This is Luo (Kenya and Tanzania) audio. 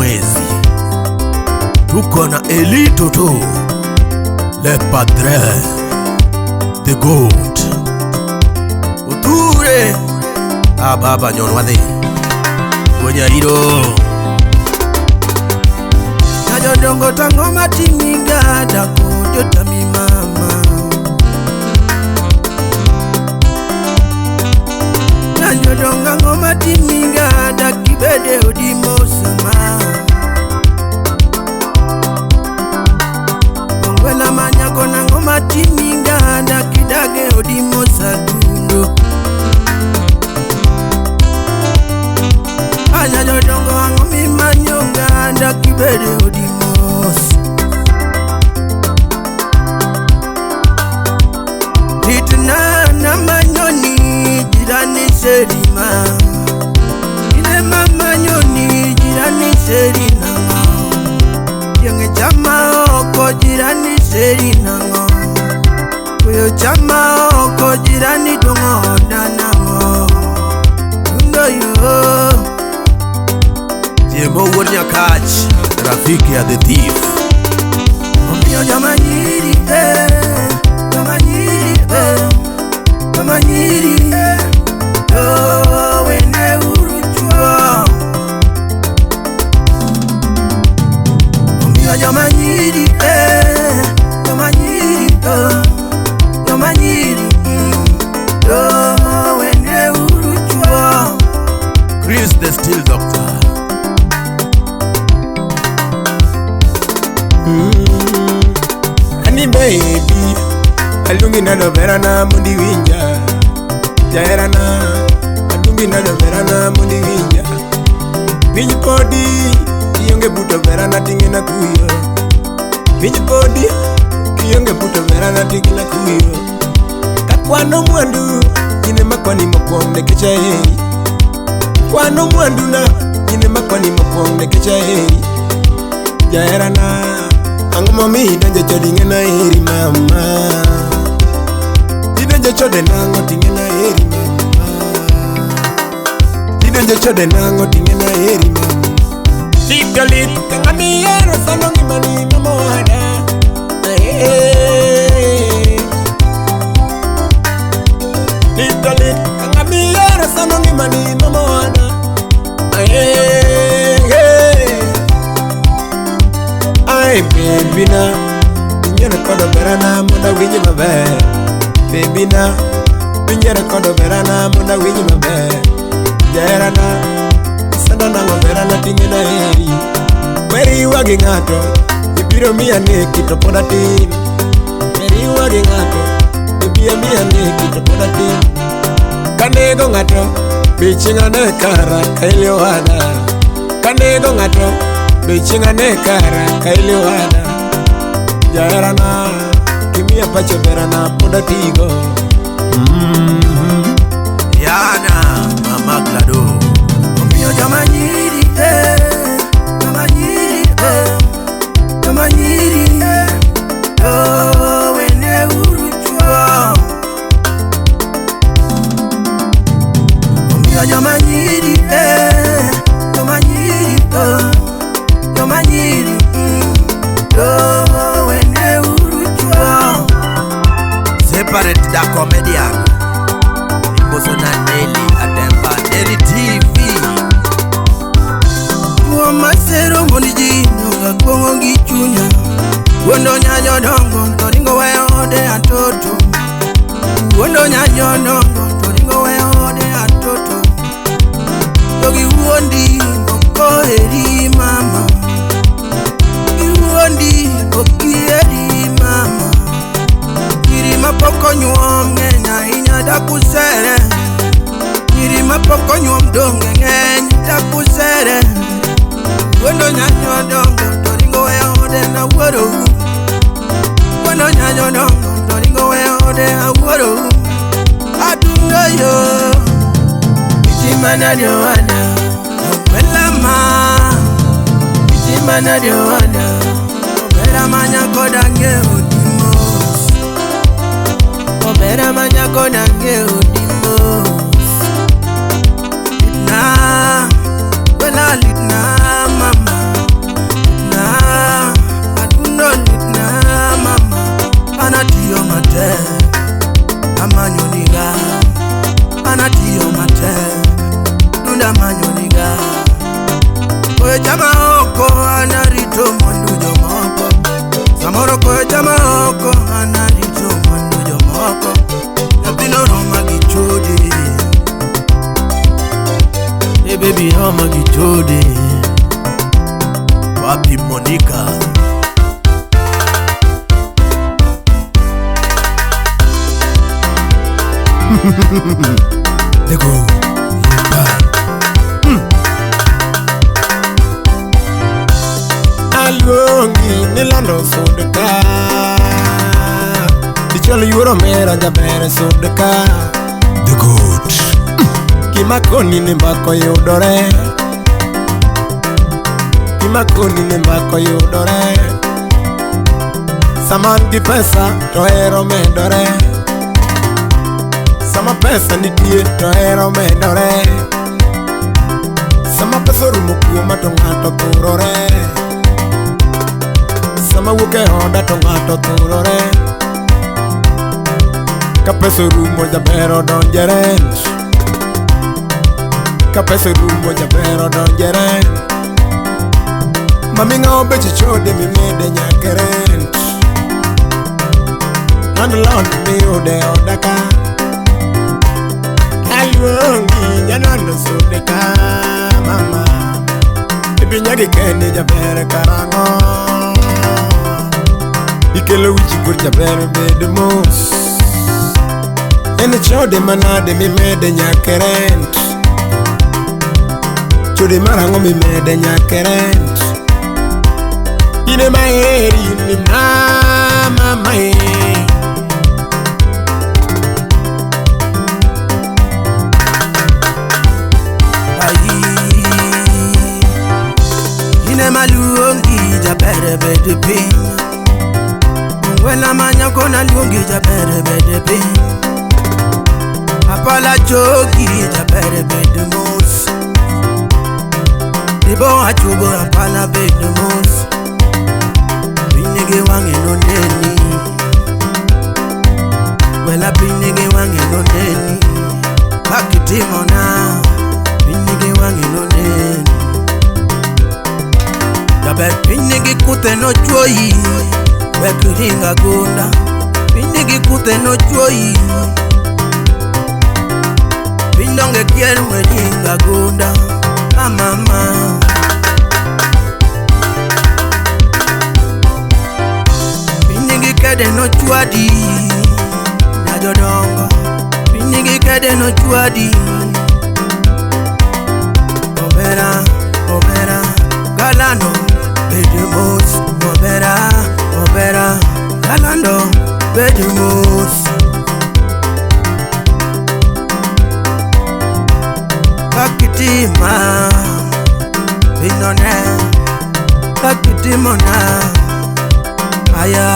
Nyamwezi. Tuko na Eli Toto, Le Padre, The Goat. Uture Ababa Nyorwadhi Gonyariro. Nyajodongo tango matimiga dakojo tami mama. Nyajodongo ngoma timiga dakibede odimo sama. Ongwela manyako na ngoma timiga dakidage odimo sadundo. Anyajodongo angomi manyonga dakibede odimos. Litna na manyoni jirani serima. Ine manyoni jirani serina. Yenge chama oko jirani serina. Kuyo chama oko jirani dongo danamo. Yundo yo. Jemo wuod Nyakach, rafiki ya the thief. Omiyo jomanyiri eh, jomanyiri eh, jomanyiri eh, oh wene uru chuo. Omiyo jomanyiri eh, jomanyiri oh, jomanyiri oh wene uru chuo. Chris the Steel Doctor. Ani baby, alungi nalo verana mundi winja. Jaerana, alungi nalo verana mundi winja. Winj podi, kionge buto verana tingena kuyo. Winj podi, kionge buto verana tingena kuyo. Kakwano mwandu, ine makwani mokwong nekecha heri. Kwano mwandu na, ine makwani mokwong nekecha heri. Jaerana, ang'o momiyo idonjo chode ing'e heri mama. Idonjo chode nang'o ting'e heri mama. Idonjo chode nang'o ting'e heri mama. Lit lit ka ng'ama ihero sando ngimani mama wada. Lit lit ka ng'ama ihero sando ngimani mama wada. Ay baby na, inyero kodo berana mondo awinj maber. Baby na, inyero kodo berana mondo awinj maber. Jaherana, isanda nang'o berana ting'e na heri. Weriwa gi ng'ato, ibiro miya neki to pod atin. Weriwa gi ng'ato, ibiro miya neki to pod atin. Kanego ng'ato, be chieng' ane kara kaili owada. Kanego ng'ato, be chieng' ane kara kaili owada. Jaherana, kimiya pacho berana pod atigo. Yana, Mama Glado. Omiyo jomanyiri eh, jomanyiri eh, jomanyiri eh, oh wene uru chuo. Omiyo jomanyiri eh, jomanyiri oh, jomanyiri oh wene uru chuo. Separate the comedian. Ikosona Nelly Ademba, Nelly TV. Tuo masero mondo ji nyonga kuong'o gi chunya. Wuondo nyajodongo to ringo weyo ode atoto. Wuondo nyajodongo to ringo weyo ode atoto. To giwuondi ok oheri mama. Giwuondi ok giheri mama. Nyiri mapok onyuom ng'eny ahinya dakusere. Nyiri mapok onyuom donge ng'eny dakusere. Wuondo nyajodongo to ringo weyo ode nawuoro. Wuondo nyajodongo to ringo weyo ode awuoro. Adundo yo itima nade owada okwela ma. Itima nade owada obera manyako dang'e odi mos. Obera manyako dang'e odi mos. Litna, kwela litna mama. Wapi Monica? Lego. Aluongi nilando sud ka. Ichol yuoro mera jaber sud ka. The Goat. Gima koni ni mbako yudore. Gima koni ni mbako yudore. Sama an gi pesa to hero medore. Sama pesa nitie to hero medore. Sama pesa orumo kuoma to ng'ato thurore. Sama wuok e oda to ng'ato thurore. Ka pesa orumo jaber odonje rent. Ka pesa orumo jaber odonje rent. Mami ng'awo beche chode mimede nyaka rent. Landlord miyude oda ka. Aluongi nyanono sude ka mama. Ibinyagi kendi jaber karang'o. Ikelo wich kuot jaber bed mos. En chode manade mimede nyaka rent. Chode marang'o mimede nyaka rent. In ema aheri ni mama mae. Ai, ine maluongi jaber bed piny. Ongwena manyako naluongi jaber bed piny. Apala choki jaber bed mos. Ribo achugo apala bed mos. Piny nigi wang'e noneni. Wela piny nigi wang'e noneni. Kakitimona piny nigi wang'e noneni. Jaber piny nigi kuthe nochuoyi. Wek ringo agunda. Piny nigi kuthe nochuoyi. Piny donge kier we ringo agunda. Mama. Piny nigi kede nochwadi. Na jodongo. Piny nigi kede nochwadi. Omera, omera, galano, bed mos. Omera, omera, galano, bed mos. Kakitima, pinone, kakitimona, aya.